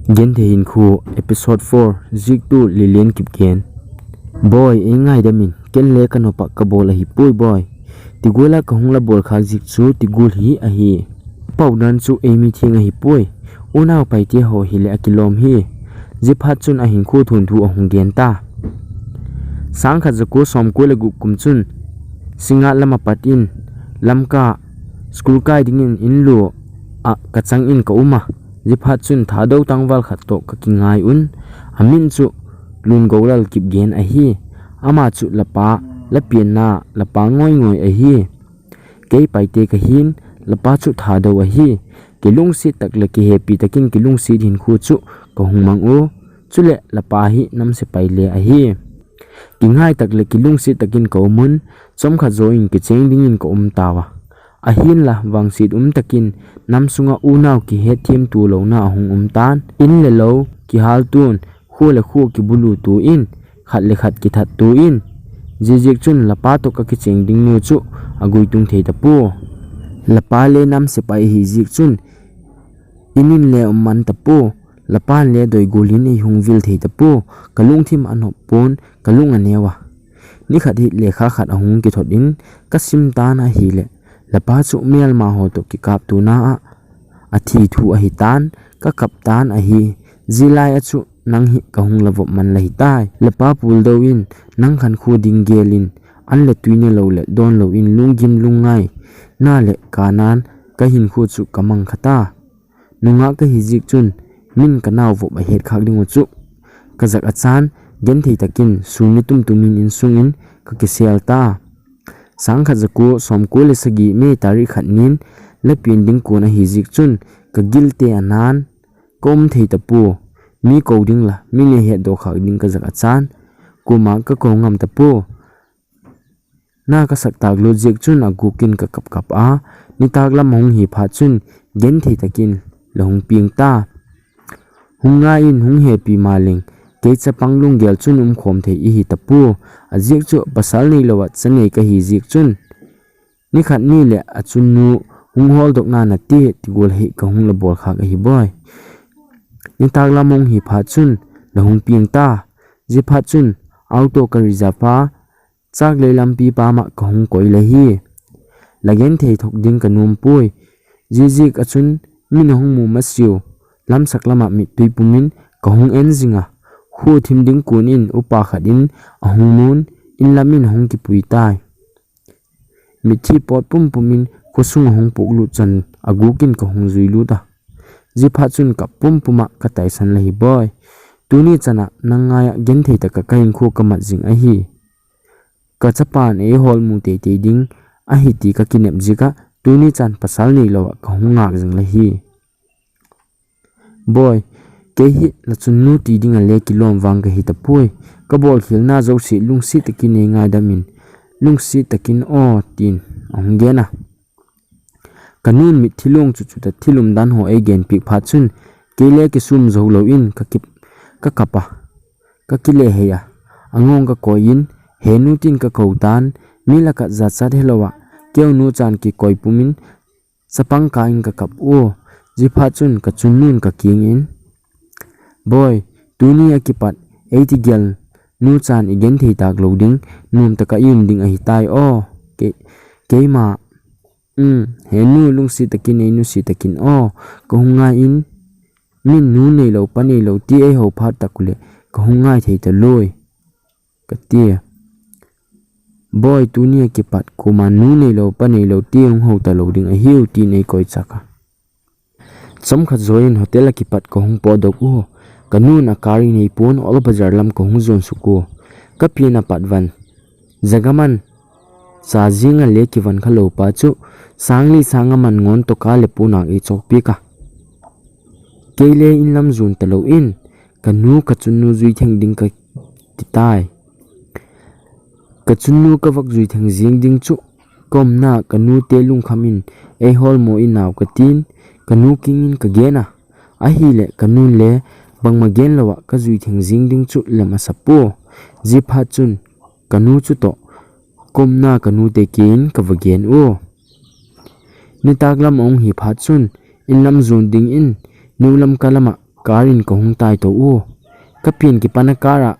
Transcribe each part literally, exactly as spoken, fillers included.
Genthei Hinkho, Episode four, Ziektu Lelen Kipgen. Boi, ei ngaidam in, ken le ka nopa ka bol ahi poi boi. Tigol a ka hung la bol khak ziek chu tigol hi ahi. Pau dan chu ei mi theng ahi poi. Unau Paite ho hi le a kilom hi. Zia phat chun a hinkho thunthu a hung gen ta. Sangkhat zaku somku le gup kum chun Singngat lam a pat in Lamka school kai ding in in lu a ka chang in ka um a. Zia phat chun Thadou tangval khat toh ka kingai un. A min chu Lungolal Kipgen ahi. Ama chu lapa, la pianna, lapa ngoi ngoi ahi. Kei Paite ka hin, lapa chu Thadou ahi. Kilungset tak le kihepi takin kilungset hinkho chu ka hung mang u. Chule lapa hi nam sepai le ahi. Kingai tak le kilungset takin ka um un, chomkhat zaw in kicheng ding in ka um tau a. Ahinla vangset um takin nam sunga unau kihet thiam tu lona a hung um tan. In le lo kihal tun, khua le khua kibulu tu in, khat le khat kithat tu in. Zia ziek chun lapa toh ka kicheng ding nu chu a guitung thei ta pua. Lapa le nam sepai ahi ziek chun in in le um man ta pua. Lapa le doi gul in ei hung vil thei ta pua. Ka lungthim a nop pon, ka lung a neu a. Ni khat hi lekha khat a hung kithot in ka sim tan ahile, lapa chu melma ho toh kikap tuna a, a thi thu ahi tan, ka kap tan ahi. Zia lai a chu nang hi ka hung la vop man la hi tai. Lapa pul dou in, nang khan khu ding gel in, an le tui ne lo le don lo in lunggim lungngai na le ka nan ka hinkho chu ka mang kha ta. Nungah ka hi ziek chun min ka nau vop a het khak ding u chu ka zak a chan, genthei takin sum ni tumtum in in sung in ka kisel ta. Sangkhat zaku somku le sagi May tarik khat nin la pian ding kun ahi ziek chun ka gil te a nan ka um thei ta pua. Mi ko ding la, mi ne het do khak ding ka zak a chan, kuma ka ko ngam ta pua. Na ka sak tak lut ziek chun a guk in ka kap kap a, nitak lam a hung hi phat chun genthei takin la hung piang ta. Hung ngai in hung hepi ma leng, kei chapang lunggel chun um khom thei i hi ta pua, a ziek chu pasal nei lo a cha nei ka hi ziek chun. Ni khat ni le a chunnu hung hol dok na na ti, tigol hi ka hung la bol khak ahi boi. Nitak lam a hung hi phat chun la hung piang ta. Zia phat chun auto ka reserve a, Chaklei lampi pam a ka hung koi la hi. La genthei thok ding ka nuam poi. Zia ziek a chun min a hung mu masiu. Lamsak lam a mittui pum in ka hung en zing a. Khua thim ding kun in upa khat in a hung mun, in lam in a hung kipui tai. Mitthi pot pum pum in khua sung a hung puk lut chan a guk in ka hung zui lut a. Zia phat chun ka pum pum a ka taisan la hi boi. Tuni chan a nang ngai a genthei tak a ka hinkho ka mat zing ahi. Ka chapan ei hol mu teitei ding ahi ti ka kinep ziek a, tuni chan pasal nei lo a ka hung ngak zing la hi. Boi, kei hi la chunnu ti ding a le kilom vang ka hi ta poi. Ka bol khel na zosia lungset takin ei ngaidam in, lungset takin aw tin a hung gen a. Ka nun mitthi lung chu chu ta thil umdan ho ei gen piak phat chun, kei le kisum zo lo in ka kip, ka kap a, ka kile hei a, a ngong ka koi in, he nu tin ka ko tan, mi la ka za chat he lo a, keu nu chan kikoi pum in, chapang ka in ka kap u, zia phat chun ka chunnun ka kiang in, Boi, tuni a kipat, ei ti gel, nu chan i genthei tak lo ding, nuam tak a i um ding ahi tai aw, kei, keima, Um, he nu lungset takin ei nusia takin aw, ka hung ngai in, min nu nei lo pa nei lo ti ei ho phat tak u le, ka hung ngai thei ta loi. Ka ti a. Boi, tuni a kipat kuma nu nei lo pa nei lo ti hung ho ta lo ding ahiu tin ei koi chak a. Chomkhat zaw in hotel a kipat ka hung pot dok u. Ka nun a kar in ei pon Old Bazar lam ka hung zuan suk u. Ka pian a pat van. Zagaman. Cha zing a le kivan kha lo pa chu. Sangli sang a man ngon toh ka le pun a ei chok piak a. Kei le in lam zuan ta lo in. Ka nu ka chunnu zui theng ding ka ti tai. Ka chunnu ka vak zui theng zing ding chu. Ka umna ka nu te lungkham in ei hol mo in nau ka tin, ka nu kiang in ka gen a. Ahile ka nun le bangma gen lo a ka zui theng zing ding chu lem a sa pua. Zia phat chun ka nu chu toh ka umna ka nu te kiang in ka va gen u. Nitak lam a hung hi phat chun in lam zuan ding in nu lam ka lam a car in ka hung tai to u. Ka pen kipan a car a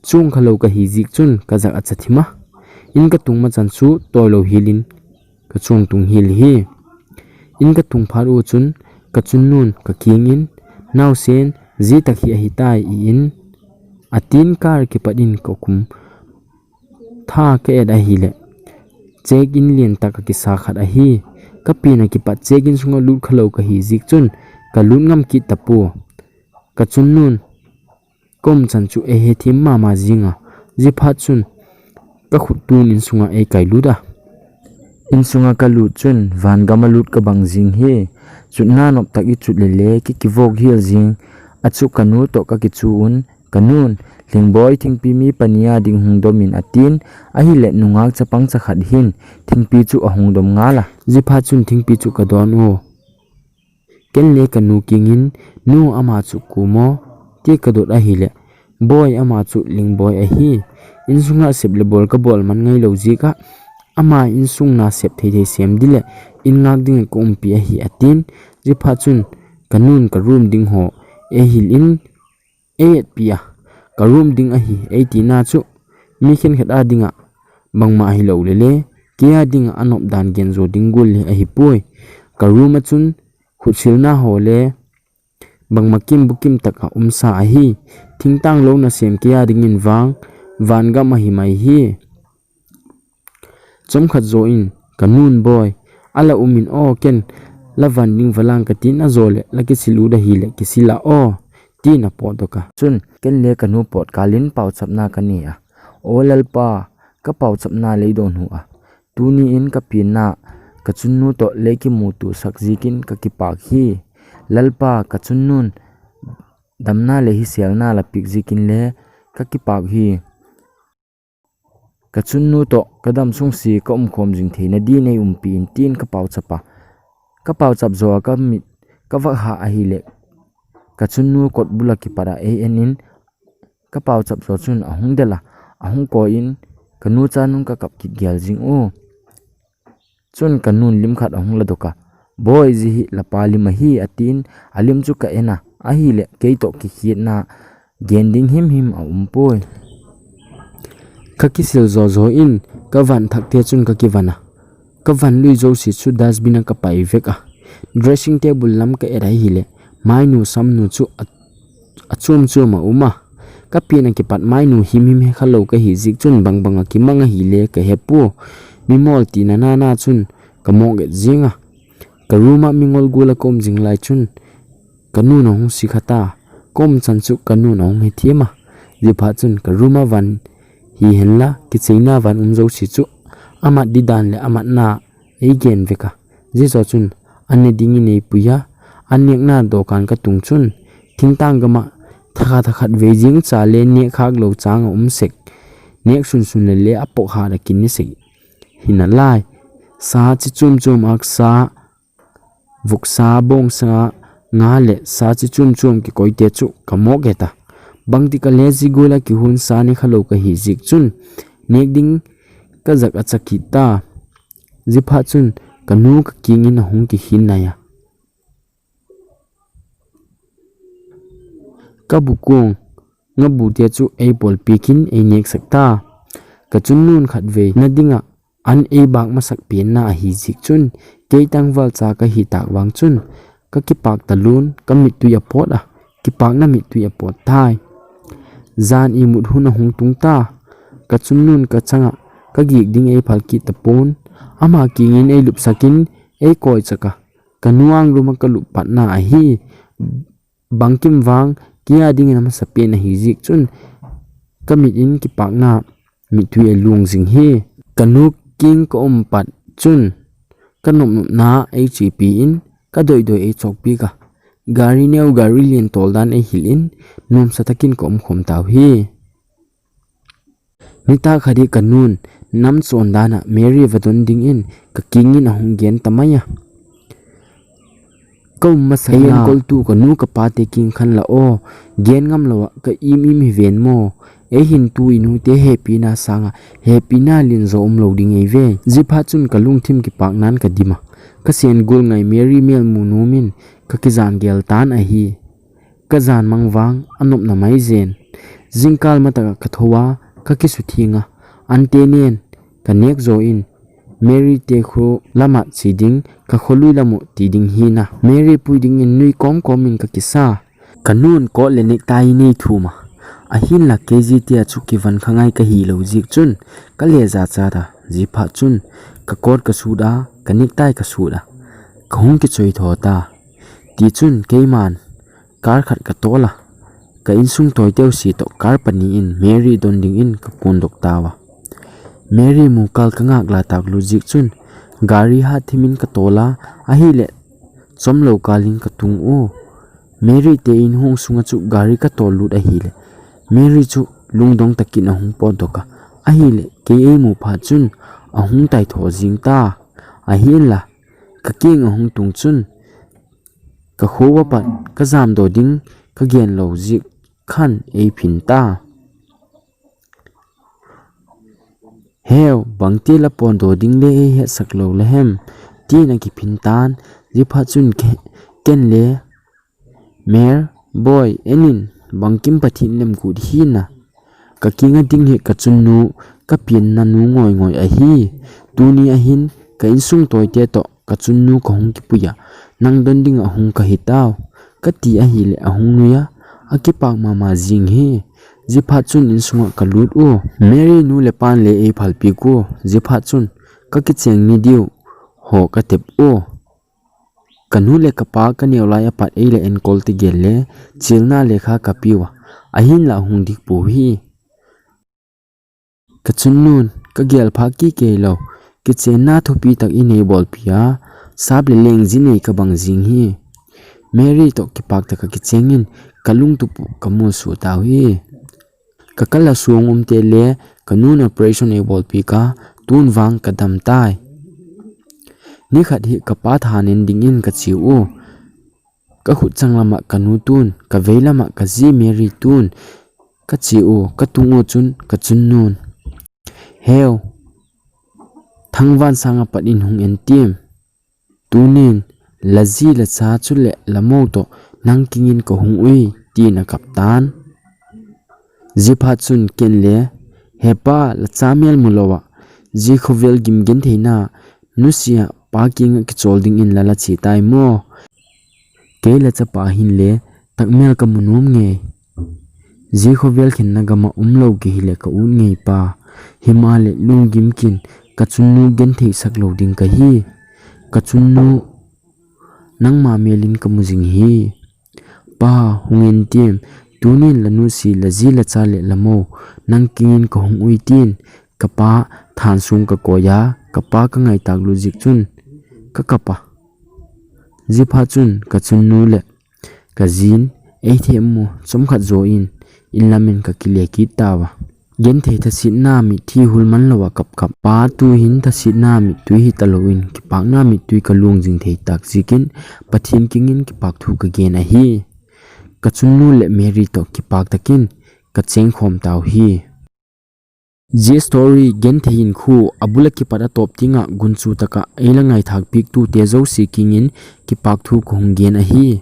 chung kha lo ka hi zik chun ka zak a cha thim a. In ka tung ma chan chu toi lo hil in ka chung tung hil hi. In ka tung phat u chun ka chun nun ka kiang in, "Nau sen, zi tak hi ahi tai," i in a tin car kipat in ka kum tha ka et ahi le, check in lian tak a kisa khat ahi. Ka pen a kipat check in sunga lut kha lo ka hi zik chun ka lut ngam kit ta pu. Ka chun nun ka um chan chu ei he thim mama zing a, zi phat chun ka khut tun in sunga ei kai lut a. In sunga ka lut chun van gam a lut ka bang zing hi. Chutna nop tak i chut le le ki kivok hial zing a chu ka nu to ka kichu un, "Ka nun, Lhingboi, thingpi mi pani a ding hung dom in," a tin, ahi le nungak chapang cha khat hin thingpi chu a hung dom ngal a. Zi phat chun thingpi chu ka don u. Ken le ka nu kiang in, "Nu, ama chu ku mo?" ti ka dot ahi le, "Boi, ama chu Lhingboi ahi. In sunga sep le bol ka bol man ngai lo zik a, ama in sung na sep thei thei sem di le in ngak ding ka umpi ahi," a tin. Zi phat chun ka nun ka room ding ho ei hil in, ei et pi a, ka room ding ahi ei ti na chu mi khen khat a ding a bangma ahi lo le le, kei a ding a a nop dan gen zo ding gul le ahi poi. Ka room a chun khutsil na ho le bangma kim bu kim tak a um sa ahi. Thingtang lo na sem kei a ding in vang, van gam ahi mai hi. Chomkhat zo in ka nun, "Boi, a la um in aw, ken la van ding valang ka tin a zo le la kisil u da hi le kisil a aw," tin a pot doh a. Chun ken le ka nu pot kal in pauchapna ka nei a. "O Lalpa, ka pauchapna lei don hu a. Tuni in ka pen a ka chun nu to le kimu tu sak zik in ka kipak hi. Lalpa, ka chun nun damna le hiselna la pik zik in le ka kipak hi. Ka chun nu to ka dam sung si ka um khom zing thei na di nei umpi in," tin ka pauchap a. Ka pauchap zo a ka mit ka vak ha ahi le, ka chun nu kot bul a kipat a ei en in, ka pauchap zo chun a hung del a, a hung ko in, ka nu cha nun ka kap kit gel zing u. Chun ka nun lim khat a hung la doh a, "Boi, zi hi la pa lim ahi," a tin, a lim chu ka en a, ahi le kei to kikhiatna gen ding him him a um poi. Ka kisil zo zo in ka van thak te chun ka kivan a, ka van lui zo si chu dustbin a ka pai vek a. Dressing table lam ka et ahi le, mainu samnu chu a a chom chom a um a. Ka pen a kipat mainu him him he kha lo ka hi zik chun bang bang a kimang ahi le ka he pu. Mi mol ti na na na chun ka mok et zing a. Ka room a mi ngol gul a ka um zing lai chun ka nun a hung si kha ta. Ka um chan chu ka nun a hung he thim a. Zi phat chun ka room a van hi hen la kicheina van um zo si chu a mat di dan le a matna ei gen vek a. Zi zo chun an ne ding in ei pui a, an nekna dokan ka tung chun, thingtang gam a thakhat thakhat vei zing cha le nek khak lo chang a um sek. Nek sun sun le le a pok hat a kin ni sek. Hi na lai, sa chi chum chum ak sa, vuk sa, bong sa, nga le sa chi chum chum kikoi te chu ka mok et a. Bang ti ka le zi gul a kihun sa ne kha lo ka hi zik chun, nek ding ka zak a cha kit ta. Zi phat chun ka nu ka kiang in a hung kikhin nai a. Ka bu kung nga bu te chu ei pol pi kin ei nek sak ta. Ka chun nun khat vei na ding a an ei bak masak pen na ahi zik chun kei tangval cha ka hi tak vang chun ka kipak ta lun ka mittui a pot a, kipakna mittui a pot tai. Zan i mut hun a hung tung ta. Ka chun nun ka chang a ka gik ding ei phal kit ta pon. Ama kiang in ei lup sak in ei koi chak a. Ka nu ang room a ka lup pat na ahi. Bangkim vang kei a ding in a masa pen ahi zik chun ka mit in kipakna mittui a lung zing hi. Ka nu kiang ka um pat chun ka nop nop na ei chi pi in ka doi doi ei chok pi ka. Gari neu gari lian tol dan ei hil in nuam sa takin ka um khom tau hi. Nita khat hi ka nun nam chon dan a Mary va don ding in ka kiang in a hung gen ta mai a. Ka um masa ei na kol tu ka nu ka pa te kiang khan la aw, gen ngam lo a ka im im hi ven mo. Ei hin tu i nu te hepi na sang a hepi na lin zo um lo ding ei ve. Zi phat chun ka lungthim kipak nan ka dim a. Ka sen gul ngai Mary mel mu nu min ka kizan gel tan ahi. Ka jan mang vang a nopna mai jen. Jingkal mataka ka thou a, ka kisuthing a, ante nen ka nek jo in, Mary te kho lama che ding, ka kholui lamu ti ding hi na. Mary pui dingin nui kom kom in ka kisa. Ka nun coat le necktie nei thum a. Ahinla K G T a chu kivan kha ngai ka hi lo jik chun ka le ja cha ta. Ji phat chun ka coat ka sut a, ka necktie ka sut a, ka hung kichoi tho ta. Ti chun keiman car khat ka tol a, ka insung toi teu si toh car pani in Mary don dingin ka kun dok tau a. Mary mu kal ka ngak la tak lu jik chun gari hat thimin ka tol a, ahile chom lo kalin ka tung u. Mary te in hung sunga chu gari ka tol lut ahile Mary chu lungdong takin a hung pot dok a, ahile kei ei mu phat chun a hung tai tho jing ta. Ahinla ka keng a hung tung chun ka kho a pat ka jam do ding ka gen lo jik khan ei phin ta. Heu, bangti la pon do ding le ei hetsak lo la hem, tin a kiphin tan. Ji phat chun ke-, ken le, Mer, boy, enin, bangkim Pathin lem kut hi na. Ka kinga ding hi ka chunnu, ka pianna nu ngoi ngoi ahi. Tuni ahin, ka insung toi te toh, ka chunnu ka hung kipui a, nang don ding a hung ka hi tau. Ka ti ahile a hung nui a, a kipak mama jing hi. Ji phat chun insunga ka lut u. Mary nu le pan le ei phalpi ku. Ji phat chun ka kicheng ni diu ho ka tep u. Ka nu le ka pa ka neo lai a pat ei le enkol ti gel le, chilna le kha ka piu a, ahinla hung dik pu hi. Ka chunnun, ka gel pha kikei lo, kichenna thupi tak i nei bolpi a, sap le leng ji nei ka bang jing hi. Mary toh kipak tak a kichengin, ka lungtup u ka mul su tau hi. Ka kal a suang um te le, ka nun operation ei bolpi ka, tun vang ka dam tai. Ni khat hi ka pa thanen dingin ka chi u. Ka khut chang lama ka nu tun, ka vei lama ka ji Mary tun, ka chi u, ka tung u chun, ka chunnun. Heu, thangvan sanga pat in hung en tim. Tunin, la ji la cha chu le la mo toh, nang kingin ka hung ui, tin a kap tan. Ji phat chun ken le, he pa, la cha mel mu lo a, ji khovel gim gentheina, nusia pa kinga kichol dingin la la chi tai mo. Kei la chapa hin le, tak mel ka mu nom ngei. Ji khovel khenna gama um lo ki hi le ka ut ngei pa. Hima le lunggim kin, ka chunnu genthei sak lo ding ka hi. Ka chunnu, nangma melin ka mu jing hi. Pa, hung en tim, tunin la nusi, la ji la cha le la mo, nang kingin ka hung ui tin, ka pa than sung ka koi a, ka pa ka ngai tak lu jik chun, ka kap a. Ji phat chun, ka chunnu le ka jin, ei them mu, chom khat jo in, in lamin ka kile kit tau a. Genthei thasitna mittui hul man lo a kap kap. Pa tu hin thasitna mittui hi ta lo in, kipakna mittui ka lung jing thei tak jikin, Pathin kingin kipak thu ka gen ahi. Ka chunnu le Mary toh kipak takin, ka cheng khom tau hi. Ji story genthei in khu, a bula kipat a top tinga gunchu taka ei la ngai thak pik tu te josi kingin kipak thu ka hung gen ahi.